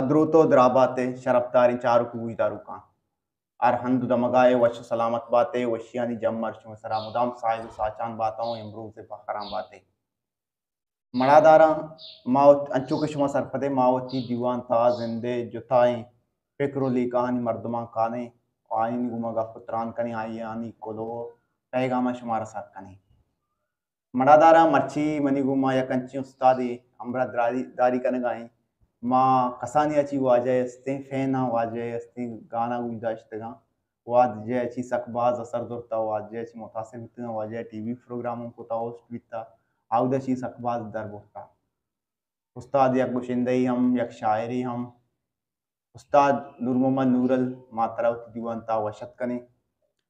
دروت و درابات شرپداریں چاروک و گوشداروکاں، ہر ہند و دمگائے وش و سلامت باتے، وشیانی جم ہر شمئے سرا مدام ساہگ و ساچان باتاں و امروز بخران باتے۔ مڑاداراں، ما وت-، انچو کہ شما سرپدے، ما وتی دیوان تا زندے جتائیں فکر و لیکہانی مردمان کانیں و آیانی گوما گپ و تران کنیں، آیانی کلوہ و پیغامان شما رسا کنیں۔ مڑاداراں، مرچی منی گوما یک انچیں استادے ہمراہ داری، داری کنگا ایں۔ ما کسانی ء چی واجہ ء استیں، فین آں واجہ ء استیں، گانا گوش داشتگاں۔ واجہ ء چی سک باز اثر زرتا، واجہ ء چی متاثر بیتگاں، واجہ ء ٹی وی پروگرام ہم کتا، ہوسٹ بیتا۔ آودا چی سک باز در برتا۔ استاد یک گشندہ ای ہم، یک شاعری ہم۔ استاد نور محمد نورل، ما ترا وتی دیوان تا وش اتک کنیں۔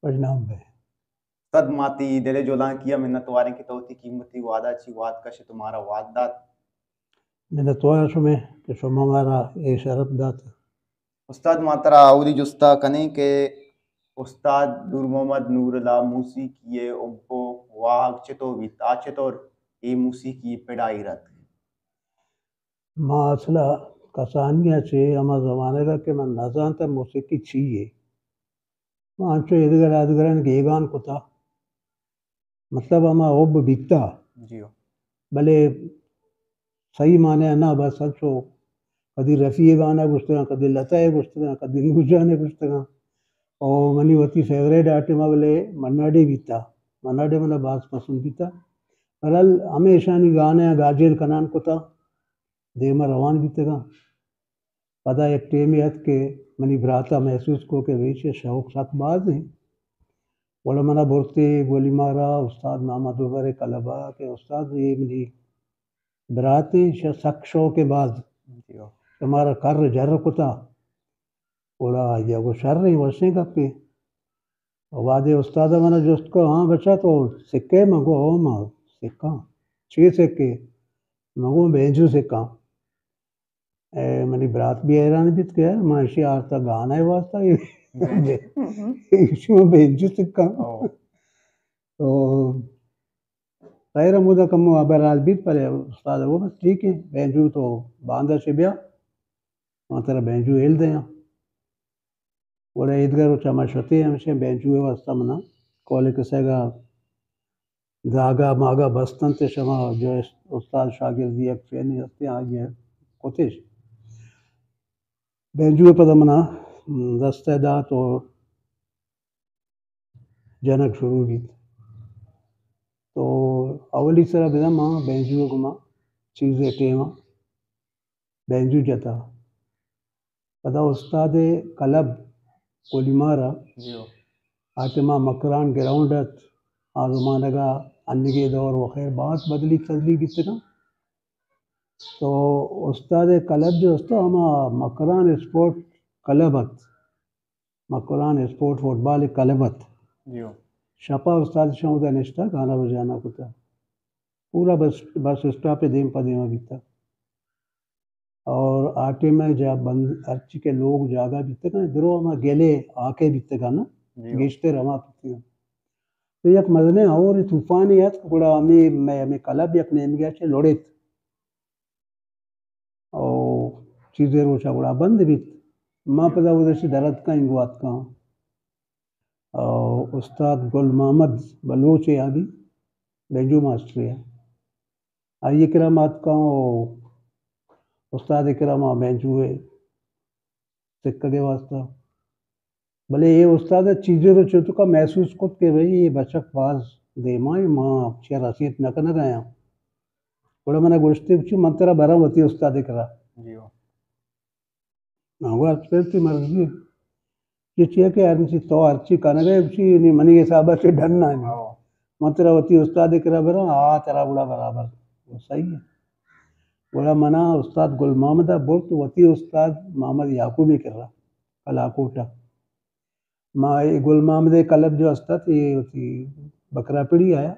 وش نام بے۔ استاد، ما تئی دل ء جہلانکی ء منتواریں کہ تو وتی قیمتی وہد ء چی وہد کشت و مارا وہد دات۔ منتوار شمے کہ شما مارا اے شرپ دات۔ استاد، ما ترا اولی جستا کنیں کہ استاد نور محمد نورل ء موسیقی ء حب و واہگ چتو بیت؟ آ چطور اے موسیقی پڑا ایر اتک؟ ما اصلا کسانی ء چہ ہما زمانگ ء کہ من نزانتہ موسیقی چی یے، ما انچو ایدگر آدگران گیگان کتا، مطلب ہما حب بیتا۔ جی ہو۔ بلے صحیح معنی ء نہ، بس انچو کدی رفیع ء گانا گوشتگاں، کدی لتا ء گوشتگاں، کدی نور جان ء گوشتگاں۔ او منی وتی فیوریٹ آ ٹائم ء بلے مناڈے بیتا، مناڈے منا باز پسند بیتا۔ بہرحال ہمے اشانی گانے ء گاجیل کنان کتا، دیما روان بیتگاں۔ پدا یک ٹیمے ات کہ منی برات ء محسوس کو کہ بھئی چہ شوق سک باز انت۔ گڑا منا برتے گولی مارا استاد محمد عمر ء کلب ء کہ استاد اے منی برات انت، شہ سک شوق ء باز۔ جی ہو۔ کہ مارا کر جر کتا۔ گڑا آئی ء گو شریں وشیں گپے۔ وہدے استاد ء منا جست کو، ہاں بچا تو سکے؟ من گو ہو ما سکاں۔ چی سکے؟ من گو بینجو سکاں۔ اے منی برات بھی حیران بیت کہ یار، ما اشی آرتا گانا ء واسطہ، اشی ما بینجو سکاں۔ او۔ تو خیر ہمودا کمو ہبر حال بیت، پرے استاد وہ بس ٹھیک ہے، بینجو تو باندا چہ بیا، ما ترا بینجو ہیل دیاں۔ گڑا ایدگہ روچا ما شتے ہمشیں بینجو ء واسطہ منا کولک سیگا داگا ماگا بستنت، شما جو است-، استاد شاگردی یک فینی ہستی آگے کتش۔ بینجو ء پدا منا دست ء دات و جنگ شروع بیت۔ تو اولی سرا بزاں ما بینجو ء گما چیزے ٹیم ء بینجو جتا۔ پدا استاد کلب گولیمار ء جی ہو۔ آ ٹائما مکران گراؤنڈ ات، آ زمانگ ء انگے دور و خیر باز بدلی تدلی بیتگاں۔ تو استاد کلب جو است ہما مکران اسپورٹ کلب ات، مکران اسپورٹ فٹبال کلب ات۔ جی ہو۔ شپا استاد شاں اودا نشتا گانا بجانا کتا۔ پورا بس، بس اسٹاپ دیم پہ دیما بیتا۔ اور آ ٹیم ء جا بند ہرچی کہ لوگ جاگہ بیتگاں، درو ہما گلے آکے بیتگاں نا، جی ہو۔ گیشتر ہما بیتگاں۔ تو یک مزنیں ہور طوفانے اتک، گڑا ہمے مئے، ہمے کلب یک نیمگے ء چہ لڑیت۔ او چیزے روچا گڑا بند بیت۔ ما جی۔ پدا اودے چہ در اتکاں، انگو اتکاں۔ او استاد گل محمد بلوچ ء آ بھی بینجو ماسٹر ء۔ آئی ء کرا ما اتکاں و استاد ء کرا ما بینجو ء سکگ ء واسطہ۔ بلے اے استاد ء چیزے رو چتکا محسوس کت کہ بھئی اے بچک باز دیما ایں، ما چیا رسیت نہ کنگ ء آں۔ گڑا من ء گوشت ئے، گوشی من ترا براں وتی استاد ء کرا۔ جی ہو۔ من گو ہرچ پہ تئی مرضی۔ کہ چیا کہ ہر چی تو ہرچی کنگ ء گوشی، یعنی منی حساب ء چہ ڈن ء۔ ہو۔ من ترا وتی استاد ء کرا براں، آ ترا گڑا برابر۔ صحیح ہے۔ گڑا منا استاد گل محمد ء برت وتی استاد محمد یعقوب ء کرا، کلاکوٹ ء۔ ما اے گل محمد ء کلب جو است ات، اے وتی بکرا پڑی آیا۔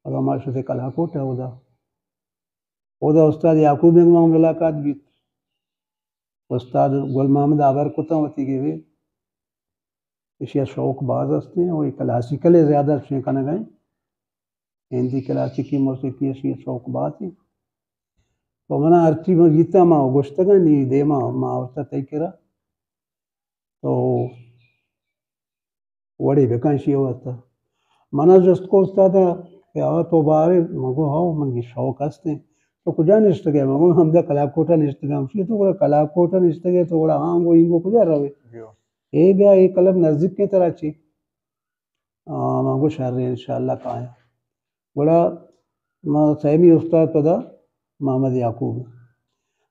اگاں ما شتے کلاکوٹ ء اودا۔ اودا استاد یعقوب ء گوما ملاقات بیت۔ استاد گل محمد ء ہبر کتاں وتی کہ بے ایشی ء شوق باز استیں، او اے کلاسیکل ء زیادہ شیں کنگ ء ایں۔ ہندی کلاسیکی موسیقی ایشی ء شوق باز ایں۔ تو منا ہرچی من گیتا ما گوشتگا نی دیما ما آورتا تئی کرا۔ تو وڑے بکن شی واسطہ۔ منا جست کو استاد کہ آ تو بارے؟ من گو ہاؤ، من گی شوق ہستیں۔ تو کجا نشتگے؟ من گو ہمدا کلاکوٹا نشتگا۔ ہمشی تو گڑا کلاکوٹا نشتگے تو گڑا آنگو اینگو کجا روے؟ اے بیا، اے کلب نزدیک کے ترا چی؟ آ، ما گو شر انشاءاللہ کایاں۔ گڑا ما سیمی استاد پدا محمد یعقوب۔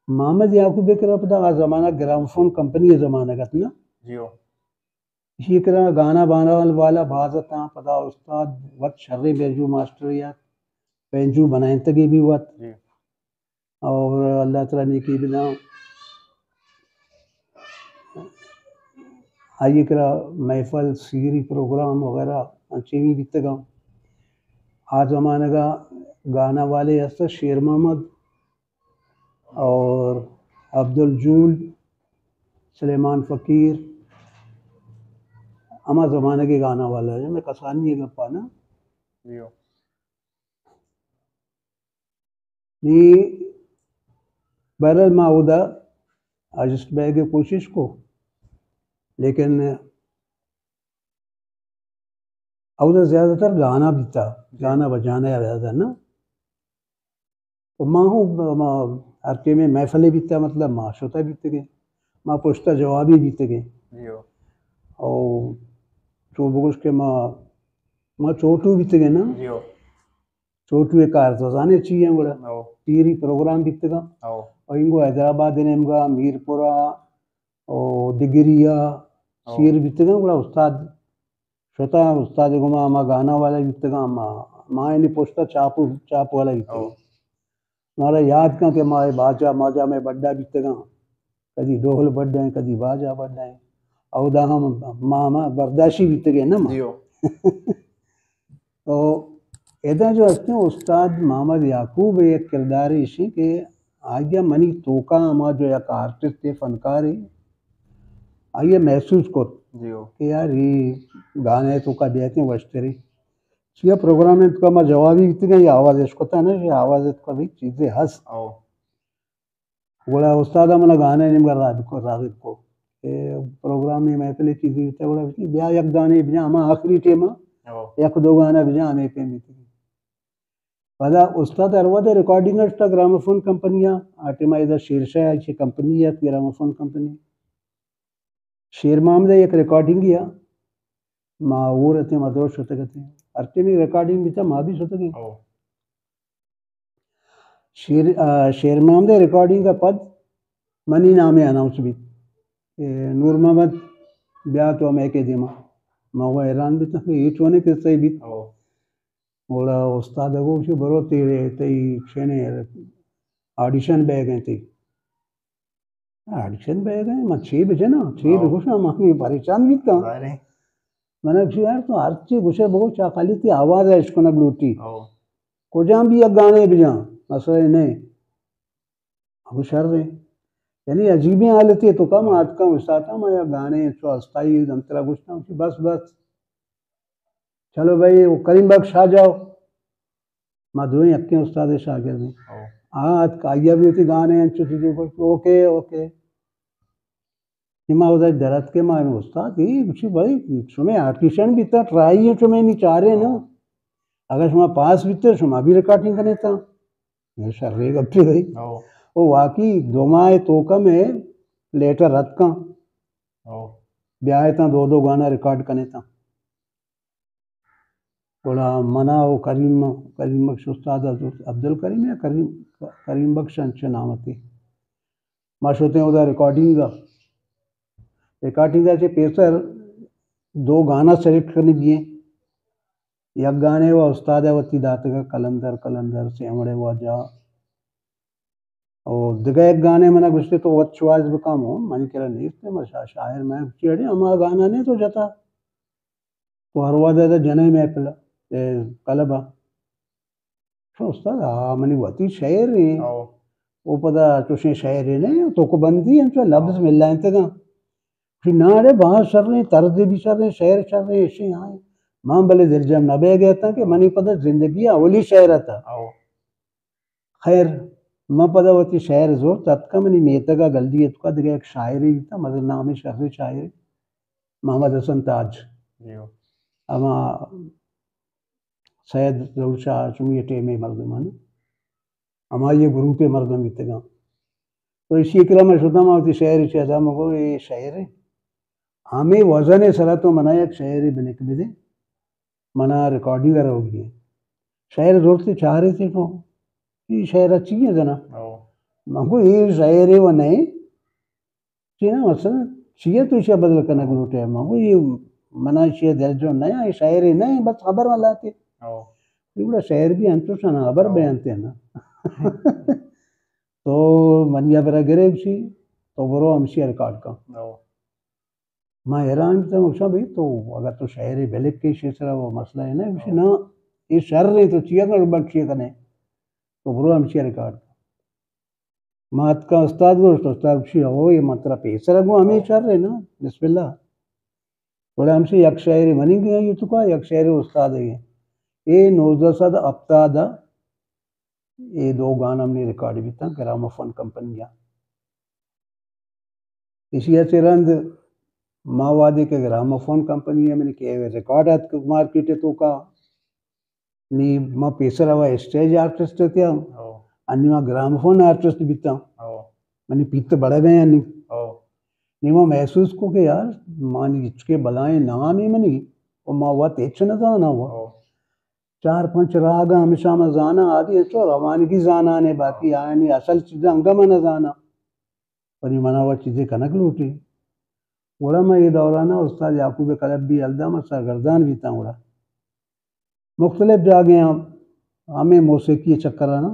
محمد یعقوب کرا پدا آ زمانہ گراموفون کمپنی زمانہ گت نا۔ ایشی کرا گانا بانا والا باز اتاں، پدا استاد وت شریں بینجو ماسٹر یا بینجو بنائینتگی بھی وت۔ اور اللہ تعالیٰ نیکی بداں۔ آئی کرا محفل، سیری پروگرام وغیرہ انچیں بھی بیتگاں۔ آ زمانگا گانا والے ہست شیر محمد اور عبدالجول، سلیمان فقیر، ہما زمانگے گانا والا ہے، میں کسانی ہے گپا نا۔ نی بہرحال ما اودا ایڈجسٹ بیگ کوشش کو، لیکن اودا زیادہ تر گانا بیتا، گانا بجانا یا زیادہ نا۔ تو ما ہوں، ما ہر ٹیمے محفلے بیتا، مطلب ما شتا بیتگے، ما پشتا جوابی بیتگے۔ او چو بگوش کہ ما، ما چوٹو بیتگے نا۔ چوٹو ءِ کار تو زانے چی ہیں گڑا؟ پیری پروگرام بیتگا۔ او اینگو حیدرآباد نیمگا، میرپورا، او ڈگریا، سیر بیتگا گڑا استاد شتا، استاد گما ہما گانا والا بیتگا، ہما، ما یعنی پشتا چاپ، چاپ والا بیتگا۔ مارا یاد کن کہ ما باجا، ماجا میں بڈا بیتگا، کدی ڈول بڈا ہیں، کدی باجا بڈا ہیں۔ او دا ہم ما، ما برداشی بیتگے نا ما۔ تو ادا جو ہستیں استاد محمد یعقوب ءِ یک کردارے ایشیں کہ آئی ءَ منی توکا ہما جو یک آرٹسٹ ءِ فنکارے، آئی ءَ محسوس کت کہ یار اے گانا ءِ توکا بیاتیں وشترے۔ چیا پروگرام ءِ توکا ما جوابی بیتگاں، اے آواز اشکتا نہ، اے آواز ءِ توکا بھی چیزے ہست۔ گڑا استاد ءَ منا گانا ءِ نیمگا راغب کو، راغب کو۔ اے پروگرام ءِ محفل ءِ چیزے بیتا، گڑا گوشتی، بیا یک گانے بجا، ہما آخری ٹیم ءَ یک دو گانا بجا، ہمے پیم بیتگی۔ پدا استاد ہر وھد ءَ ریکارڈنگ ءَ شتا گراموفون کمپنی ءَ، آ ٹیم ءَ ادا شیر شاہ ءِ چہ کمپنی ات، گراموفون کمپنی۔ شیر محمد ءِ یک ریکارڈنگے ءَ ما ہور اتیں، ما درست شتگ اتیں۔ ہر ٹیمے ریکارڈنگ بیتا، ما بھی شتگیں۔ شیر، آ، شیر محمد ءِ ریکارڈنگ ءَ پد منی نام ءَ اناؤنس بیت کہ نور محمد بیا تو ہمے کے دیما۔ ما وہ حیران بیتاں کہ اے چونیں قصہ بیت۔ گڑا استاد ءَ گوشت، برو تئی، تئی چنے آڈیشن بیگ ءَ تئی۔ آڈیشن بیگ ءَ، من چے بجناں، چے بگوشاں، من ہمے پریشان بیتاں۔ من گوشت، یار تو ہر چی گوشے بگوش، چا خالی تئی آواز ءَ اشکنگ لوٹی۔ کجام بھی یک گانے بجاں، مسئلہ نہیں۔ ہم شر ہیں۔ یعنی عجیبیں حالتے توکا ما آتکاں، استاد، ما یک گانے چو استائی دم ترا گوشتاں، بس، بس۔ چلو بھائی، وہ کریم بخش آ جاؤ۔ ما دوئیں یکیں استاد ءِ شاگرد ایں۔ آ اتک، آئی ءَ بھی وتی گانے انچو چیزیں گوشت، اوکے، اوکے۔ نی ما اودا در اتکیں، ما استاد، اے گوشی، بھائی، شمے آڈیشن بیتا، ٹرائی ہیں، شمے نی چارے نا۔ اگر شما پاس بیتے، شما بھی ریکارڈنگ کنے تا۔ اے شرے گپے بھائی۔ او واقعی دو ماہ توکا میں لیٹر اتکاں۔ بیائے تا دو دو گانا ریکارڈ کنے تا۔ گڑا منا و کریم، کریم بخش استاد عبدالکریم یا کریم، کریم بخش انچو نام اتی۔ ما شتیں اودا ریکارڈنگ ءَ۔ ریکارڈنگ ءَ چہ پیسر دو گانا سلیکٹ کنگی ایں۔ یک گانے و استاد ءَ وتی داتگ ءَ، قلندر، قلندر، سیوڑ ءِ واجہ۔ او دگہ یک گانے منا گوشتے تو وت چوائس بکن، منی کرا نیست، ما شا-، شاعر میں گوشتی، اڑے ہما گانا نے تو جتا۔ تو ہر وہد ءَ جنئے محفل ءَ، اے کلب ءَ۔ تو استاد، آ منی وتی شعر ایں۔ او پدا چوشیں شعر ایں نہ، تو کو بندی انچو لبز ملائینتگاں۔ کہ نا اڑے، باز شریں، طرز بھی شریں، شعر شریں، ایشیں آئیں۔ من بلے دلجم نہ بیگ ءَ اتاں کہ منی پدا زندگی ءِ اولی شعر اتا۔ خیر، من پدا وتی شعر زرت، اتکا منی میتگا گلی اتکا، دگہ یک شاعرے بیتا، مزن نامیں شریں شاعرے، محمد حسن تاج۔ جی ہو۔ ہما سید ظہور شاہ ہاشمی ٹیمے مردمان، ہمائی گروپے مردم بیتگاں۔ تو ایشی کرا من شتاں، من وتی شعر چی ادا، من گو اے شعر ہے، ہمیں وزن سرا تو منا یک شعر بلک بدے، منا ریکارڈنگ روگی ہے۔ شعر زورتے چارے تے تو، اے شعر اچھی ہے جنا۔ او۔ من گو اے شعر ہے و نہیں، چی نا، مثلاً، چیئے تو ایشی بدل کنگ لوٹے؟ من گو، یہ منا ایشی دل جو نیا، یہ شاعری نہیں، بس خبر من لاتے۔ او۔ یہ بڑا شاعر بھی انچو شنا، خبر او۔ بیانتے نا۔ تو من یا برا گریب سی، تو برو ہمشی ریکارڈ کن۔ او۔ ما حیران بیتا، گوشاں، بھئی، تو اگر تو شاعری بلک کے شی سرا وہ مسئلہ ہے نا، گوشی، او۔ نا، یہ شر نہیں، تو چیئے کر بلک چیئے کنے، تو برو ہمشی ریکارڈ کن۔ ما اتکاں، استاد گوشت، استاد گوشی، ہو، یہ من ترا پیسر گوں، ہمیں شر ہے نا، بسم اللہ۔ گڑا ہمشی یک شاعری منی گیا، یہ تو کا، یک شاعری استاد ہے۔ اے نوزدہ سد ہپتاد ء اے دو گانا منی ریکارڈ بیتاں گراموفون کمپنی ء۔ ایشی ء چہ رند ما وہدے کہ گراموفون کمپنی ء منی کہ ریکارڈ اتک مارکیٹ ء توکا، نی ما پیسر ہوا اسٹیج آرٹسٹ اتیاں، او۔ انی ما گراموفون آرٹسٹ بیتاں۔ او۔ منی پیت بڑگ ء انی۔ او۔ نی ما محسوس کو کہ یار، مانی ہچکے بلائیں نامے منی، و ما وت ہچ نہ زاناں و۔ او۔ چار پنچ راگ ہمیشہ ما زاناں، آدی انچو روانگی زاناں نے، باقی آیانی اصل چیزاں انگا ما نہ زاناں۔ پنی منا وت چیزے کنگ لوٹی۔ گڑا ما اے دورانا استاد یعقوب کلبی ہلدا ما سرگردان بیتاں گڑا۔ مختلف جاگہاں ہمیں موسیقی چکرانا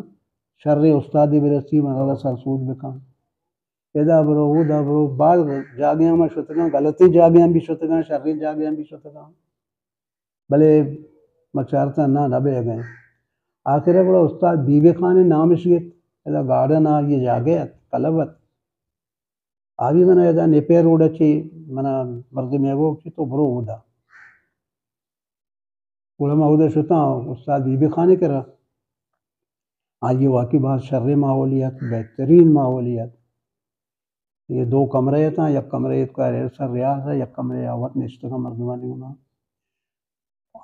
شریں استادے برسی، منا سر سوج بکن۔ ادا برو، اودا برو، بعض جاگہاں ما شتگاں، غلطیں جاگہاں بھی شتگاں، شریں جاگہاں بھی شتگاں۔ بلے ما چارتاں نا، نہ بیگ ء۔ آخر ء گڑا استاد بی بی خان ء نام اش گپت، ادا گارڈن ء آئی ء جاگہ ات، کلب ات۔ آ بھی من ء ادا نیپئر روڈ ء چہ من ء مردمے ء گوشت تو برو اودا۔ گڑا ما اودا شتاں استاد بی بی خان ء کرا۔ آئی ء واقعی باز شریں ماحولیت، بہترین ماحولیت۔ یہ دو کمرے اتاں، یک کمرے اتکا ریہرسل ریاض ء، یک کمرے آ وت نشتگاں مردمانی گوما۔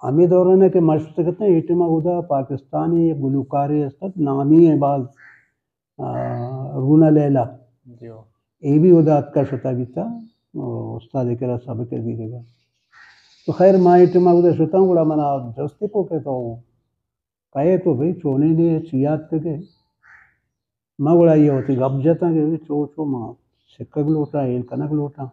ہمے دوران ء کہ ما شتگ اتاں، اے ٹائم ء اودا پاکستانی یک گلوکارے است ات، نامی ء باز، آ، رونا لیلا۔ جی ہو۔ اے بھی اودا اتکا شتا بیتا، استاد ء کرا سبق ء دیگا۔ تو خیر، ما اے ٹائم ء اودا شتاں، گڑا منا جست کو کہ تو کئے تو بھئی، چونیں نے چیا اتکگے؟ ما گڑا یہ وتی گپ جتاں کہ چو چو ما سکگ لوٹاں، ہیل کنگ لوٹاں۔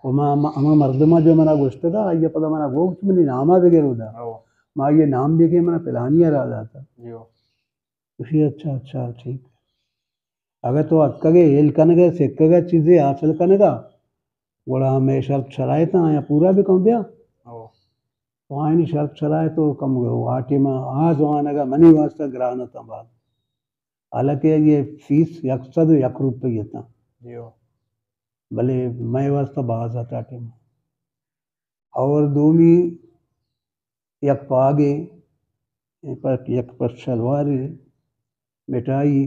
و ما، ما، ہما مردما جو منا گوشتگا، آئی پدا منا گوشت منی ناما بگر اودا۔ او۔ ما یہ نام بھی کہ منا پلانی را داتا۔ جی ہو۔ گوشی، اچھا، اچھا، ٹھیک۔ اگر تو اتکگے ہیل کنگے، سکگے، چیزے حاصل کنگا، گڑا ہمے شرط شرائط آیاں پورا بکن بیا۔ او۔ تو آیانی شرط شرائط و کم گو، آ ٹیم آ زمانگ ء منی واسطہ گران اتاں باز۔ حالانکہ یہ فیس یک سد و یک روپی اتاں۔ جی ہو۔ بلے مئے واسطہ باز ات آ ٹیم۔ اور دومی یک پاگے، یک پٹ شلوارے، مٹھائی،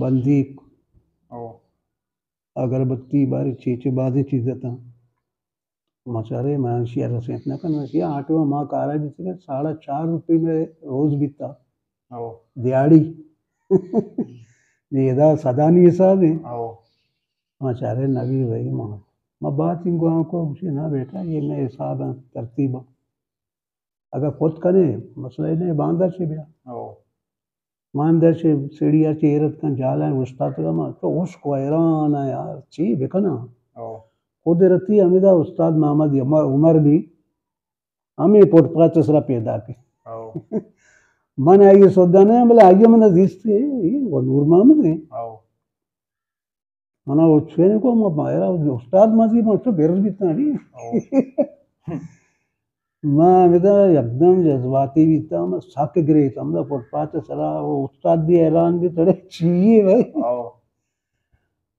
بندیک، او۔ اگربتی، بارے چیچے بازیں چیز اتاں۔ ما چارے، ما اشی ء رسینت نہ کناں۔ اشی ء آٹو ء ما کارا بیتگ ات، ساڑھا چار روپی مئے روز بیتا۔ او۔ دیہاڑی۔ نی ادا سدانی حساب ایں۔ او۔ ما چارے نبی بھائی ما، ما بات انگو کو گوشی، نہ بیٹا، یہ مئے حساب ایں، ترتیب ایں۔ اگہ کت کنے، مسئلہ نہیں، باندا چی بیا۔ او۔ ما ہمدا چہ سیڑھی ء چہ ایر اتکاں، جالاں اوشتاتگاں، ما تو اشک و حیران آں یار، چی بکناں؟ او۔ قدرتی ہمیدا استاد محمد عمر، عمر بھی ہمیں فٹ پاتھ ء سرا پیداک ہے۔ او۔ من آئی سودا نہ، بلے آئی من زیست ہے، یہ وہ نور محمد ہے۔ او۔ منا او چین کو ما باہر استاد مزی ما چو گر بیتاں نی۔ او۔ ما ہمدا یکدم جذباتی بیتاں، ما سک گریتاں، ہمدا فٹ پاتھ ء سرا، او استاد بھی حیران بھی، تڑے چی ہے بھائی؟ او۔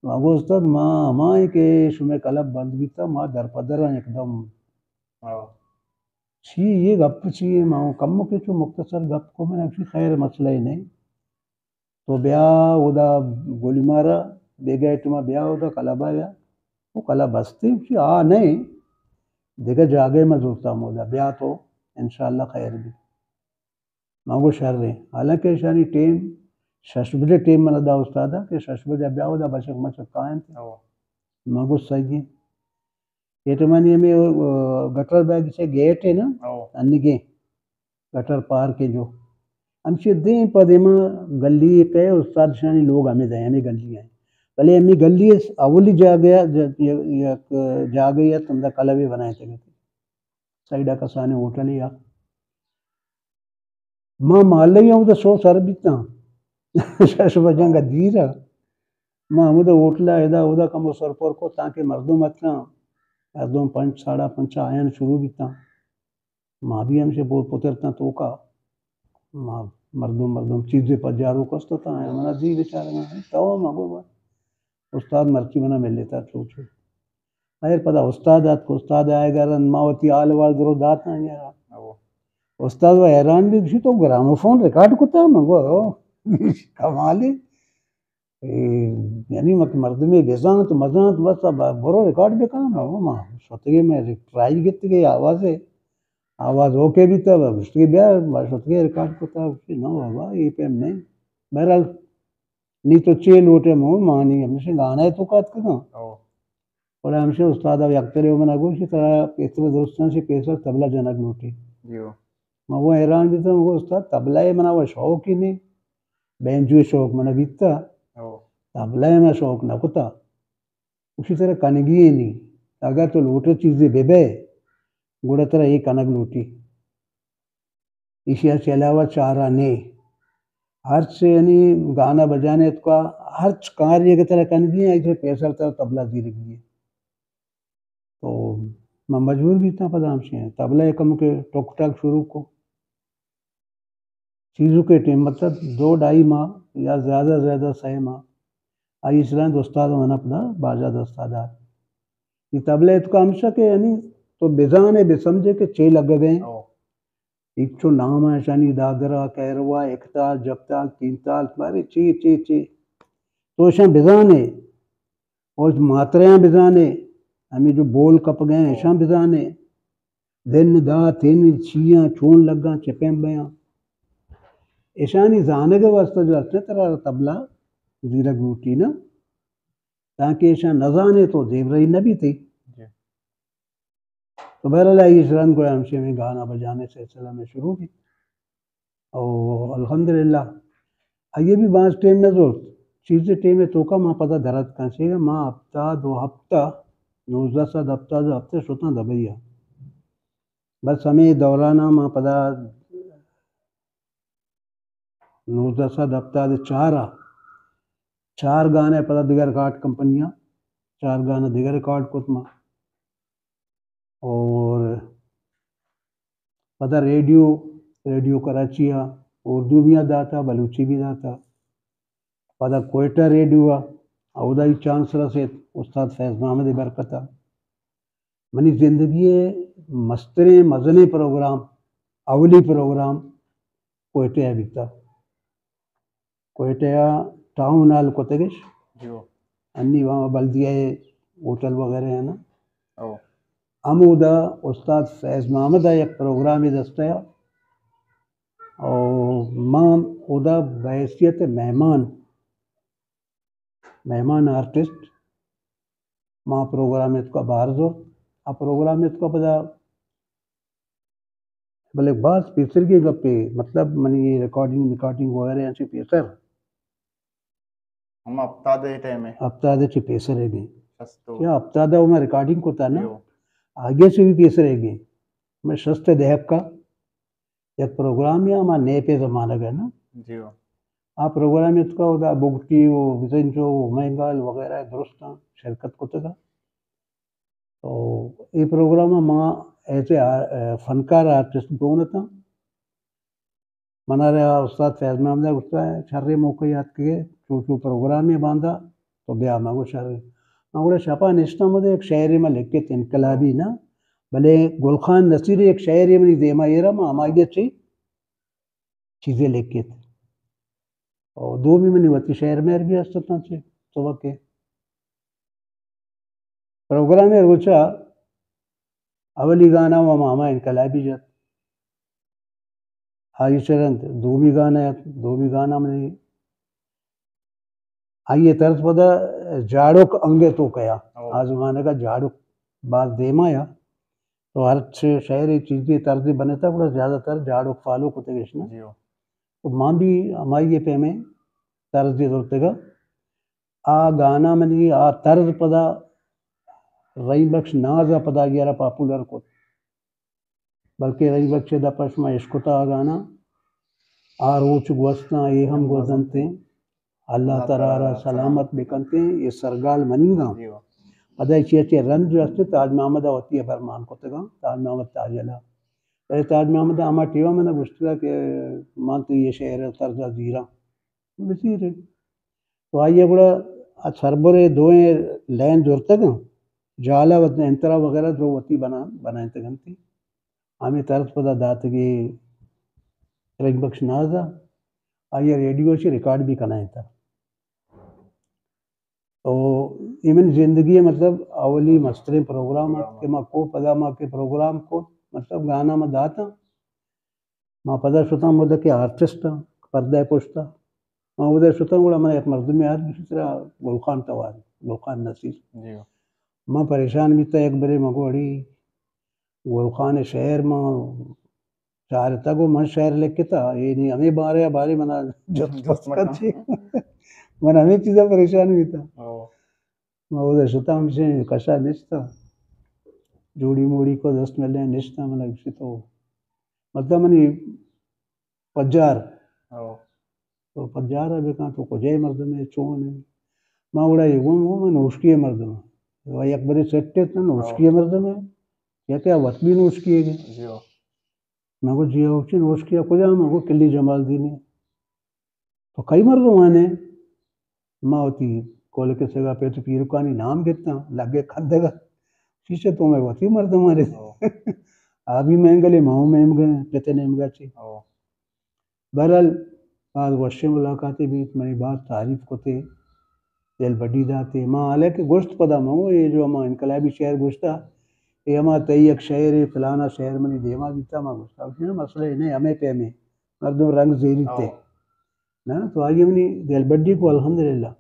ما گو استاد، ما ہمائیں کہ شمے کلب بند بیتا، ما در پدر آں یکدم۔ او۔ چی یہ گپ چی ہے؟ ما کم کے چو مختصر گپ کو، میں نے خیر مسئلہ ہی نہیں۔ تو بیا اودا گولی مارا، بیگہ ٹیما بیا اودا کلبا بیا۔ او کلب بستی چی آ نئے، دگہ جاگہ ما زورتا مودا بیا تو انشاءاللہ خیر بی۔ ما گو شر ایں۔ حالانکہ اشانی ٹیم شش بجے ٹیم منا دا استادا کہ شش بجے بیا اودا بچک مچک کائنت۔ او۔ ما گو صحیح ایں۔ اے ٹیمانی ہمیں، آ، گٹر بیگ سے گیٹ ہے نا؟ او۔ انگے۔ گٹر پار کے جو۔ ہمشی دیم پہ دیما گلی پہ استاد شانی لوگ ہمیں دے، ہمیں گلی ہیں۔ بلے ہمیں گلی اولی جاگہ، ج-، ی-، یک جاگہ یا تمدا کلبے بنائے تھے۔ سائیڈا کسانے ہوٹل یا۔ ما مالے یا اودا سو سر بیتاں۔ شش بجنگا دیر۔ ما ہمودا ہوٹل ادا اودا کمو سر پر کو تاکہ مردم اتاں۔ مردم پنچ، ساڑا پنچ آیان شروع بیتاں۔ ما بھی ہمشے بو-، پترتاں توکا۔ ما مردم، مردم چیزے پجارو کستو تا، منا دی بیچارہ تو ما گو با۔ استاد مرچی منا ملیتا چو چو۔ خیر پدا استاد آتک، استاد آئے گا رند ما وتی حال وال درو داتاں یارا۔ او۔ استاد و حیران بھی گشی تو گراموفون ریکارڈ کتا؟ من گو او، کمالے۔ اے، یعنی مت مردمے بزانت مزانت بس اب برو ریکارڈ بکن۔ او ما شتگے میں ٹرائی گتگے آوازے۔ آواز اوکے بیتا، با گشتگے بیا، با شتگے ریکارڈ کتا، گشتی نو بابا، اے پیم نہیں۔ بہرحال، نی تو چے لوٹے مو مانی، ہمشے گانا ہے تو کات کنا۔ او۔ گڑا ہمشے استاد اب یک کرے من گوشی ترا پیسر درستاں سے پیسر طبلہ جنگ لوٹی۔ جی او۔ ما وہ حیران بیتا، من گو استاد طبلہ ہے منا وہ شوق ہی نہیں۔ بینجو شوق منا بیتا۔ او۔ طبلہ ہے منا شوق نہ کتا۔ اسی طرح کنگی ہے نہیں۔ اگر تو لوٹے چیزیں بے بے، گڑا ترا یہ کنگ لوٹی۔ ایشی ءَ چہ علاوہ چارہ نے۔ ہرچ یعنی گانا بجانے اتکا، ہرچ کار یہ کہ ترا کنگی ہے، ایشی پیسر ترا طبلہ زیرگی ہے۔ تو من مجبور بیتاں پدا ہمشی طبلہ ءَ کم کہ ٹک ٹک شروع کو۔ چیزوں کے ٹیم مطلب دو ڈھائی ماہ یا زیادہ زیادہ سہ ماہ۔ آئی سرا استاد منا پدا باجا دستا دات۔ یہ طبلہ اتکا ہمشہ کہ یعنی تو بزانے بسمجھے کہ چے لگ گئے۔ او۔ ایک چو نام ہے شانی دادرا، کہروا، ایک تال، جب تال، تین تال، بارے چی، چی، چی۔ تو اشاں بزانے، اور ماتریاں بزانے، ہمیں جو بول کپ گئے ہیں، اشاں بزانے۔ دن دا تین چیاں چون لگاں چپیں بیاں۔ اشانی زانگ واسطہ جو ہستے ترا طبلہ زیرگ لوٹی نا، تاکہ اشاں نزانے تو دیورائی نہ بیتی۔ جی۔ تو بہرحال آئی رند گویا ہمشی میں گانا بجانے سلسلہ میں شروع بیت۔ او الحمدللہ آئی بھی باز ٹیم نہ زورت۔ چیزے ٹیم توکا ما پدا درد کن سے ما ہفتاد و ہفتہ، نوزدہ سد ہفتاد و ہفتہ شتاں دبئی آ۔ بس ہمیں دورانا ما پدا نوزدہ سد ہفتاد چار آ چار گانے پدا دگہ ریکارڈ کمپنیاں چار گانا دگہ ریکارڈ کت ما۔ اور پدا ریڈیو، ریڈیو کراچی آ اردو بھی داتا، بلوچی بھی داتا۔ پدا کوئٹہ ریڈیو آ، اودا ہی چانس رسیت، استاد فیض محمد برکت آ۔ منی زندگی مستریں مزنیں پروگرام، اولی پروگرام کوئٹہ آ بیتا۔ کوئٹہ ءَ ٹاؤن ہال کتگش۔ جو۔ انی وہاں بلدیہ ہوٹل وغیرہ ہیں نا۔ او۔ ہمودا استاد فیض محمد ءَ یک پروگرامے دستہ ءَ۔ او ما اودا بحیثیت مہمان، مہمان آرٹسٹ، ما پروگرام اتکا بہر زور۔ آ پروگرام اتکا پدا بلے باز پیسرگیں گپے، مطلب منی ریکارڈنگ، ریکارڈنگ وغیرہ انچیں پیسر۔ ہما ہفتاد ءِ ٹائم ءَ؟ ہفتاد ءَ چہ پیسر ءَ گئے۔ شست و۔ کیا ہفتاد ءَ ہما ریکارڈنگ کتا نا؟ جو۔ آگے سے بھی پیسر ءَ گئے۔ میں شست ءِ دہک کا یک پروگرام یا ہما نیپ ءِ زمانگ ءَ نا؟ جو۔ آ پروگرام اتکا، اودا بگٹی و بزنجو و مینگال وغیرہ درستاں شرکت کتگا۔ تو اے پروگرام ءَ ما ایز اے آ-، فنکار آرٹسٹ گون اتاں۔ منا را استاد فیض محمد ءَ گوشتا، شریں موقع یات کے چو چو پروگرام ءَ باندا تو بیا۔ ما گو شر۔ ما گڑا شپا نشتاں مدے یک شعرے ما لکھت انقلابی نا، بلے گل خان نصیر یک شعرے منی دیما ایرا ما ہمائی چی چیزے لکھت۔ اور دومی منی وتی شعر مہر بھی ہست اتاں چہ سبک ء۔ پروگرام ء روچا اولی گانا و ہما انقلابی جت، آئی چہ رند دومی گانا ات، دومی گانا منی آئی ء طرز پدا جاڑک انگے تو کیا۔ او۔ آ زمانگ ء جاڑک باز دیما یا۔ تو ہر چ-، شعر ء چیزے طرزے بنتا، گڑا زیادہ تر جاڑک فالو کتگ اش نا۔ جی ہو۔ تو ما بھی ہمائی ء پیمیں طرزے زرتگا۔ آ گانا منی آ طرز پدا رحیم بخش ناز ء پدا آئی ء را پاپولر کت۔ بلکہ رحیم بخش ء دپ ء شما اشکتا آ گانا، آ روچ گوستاں اے ہم گوزنتیں، اللہ ترا را سلامت بکنتیں، اے سرگال منیگاں۔ جی واہ۔ پدا ایشی ء چہ رند جو است تاج محمد ء وتی ء برمان کتگاں، تاج محمد تاجل ء۔ بلے تاج محمد ء ہما ٹیما من ء گوشتگ کہ من تو یہ شعر ء طرز ء زیراں۔ بزیر انت۔ تو آئی ء گڑا آ سربر ء دوئیں لین زرتگ انت، جال ء وت-، انترا وغیرہ درو وتی بنا-، بنائینتگ انت۔ ہمے طرز پدا داتگی رحیم بخش ناز ء، آئی ء ریڈیو چی ریکارڈ بھی کنائینتگ۔ او اے منی زندگی ء مطلب اولی مستریں پروگرام ات کہ ما کو، پدا ما کہ پروگرام کو، مطلب گانا ما داتاں۔ ما پدا شتاں مدہ کہ آرٹسٹ آں، پردہ ء پشت ء۔ ما اود ء شتاں، گڑا من یک مردمے آت، گوشت ترا گل خان توار، گل خان نصیر۔ جی۔ من پریشان بیتاں، یک برے من گو اڑی گل خان ء شعر من چارتگ و من شعر لکھتا، اے نی ہمے بارے ء بارے من جست جست پس مکن۔ کچی۔ من ہمے چیزا پریشان بیتاں۔ او۔ ما اود ء شتاں، ہمشیں کشا نشتاں۔ جوڑی موڑی کو دست ملے نشتاں، من گوشت تو مطلب منی پجار۔ او۔ تو پجار ء بکن، تو کجئے مردم ئے، چون ئے؟ ما گڑا اے گوں، گوں من نوشکی ء مردم آں۔ و یک برے سیٹ ات نہ، نوشکی ء مردم ئے۔ یا کہ آ وت بھی نوشکی ئے گے۔ جی ہو۔ من گو جی ہو، چی نوشکی ء کجا؟ من گو کلی جمال دینی۔ تو کئی مردم آنے؟ ما وتی کولک ء سگا پت و پیرکانی نام گپتاں، لگے کندگ ء۔ چیچے تو مئے وتی مردم آنے۔ او۔ آ بھی مینگلے، ما ہوں مینگل، پت ء نیمگا چی۔ او۔ بہرحال، باز وشیں ملاقاتے بیت، منی باز تعریف کتے، دل بڈی داتے۔ ما حالانکہ گوشت پدا من گو، اے جو ہما انقلابی شعر گوشتا، اے ہما تئی یک شعرے، فلانا شعر منی دیما بیتا، ما گوشتا، گوشتی نا، مسئلہ ہی نہیں، ہمے پیمیں مردم رنگ زیریتے۔ او۔ نا، تو آئی منی دل بڈی کو الحمدللہ۔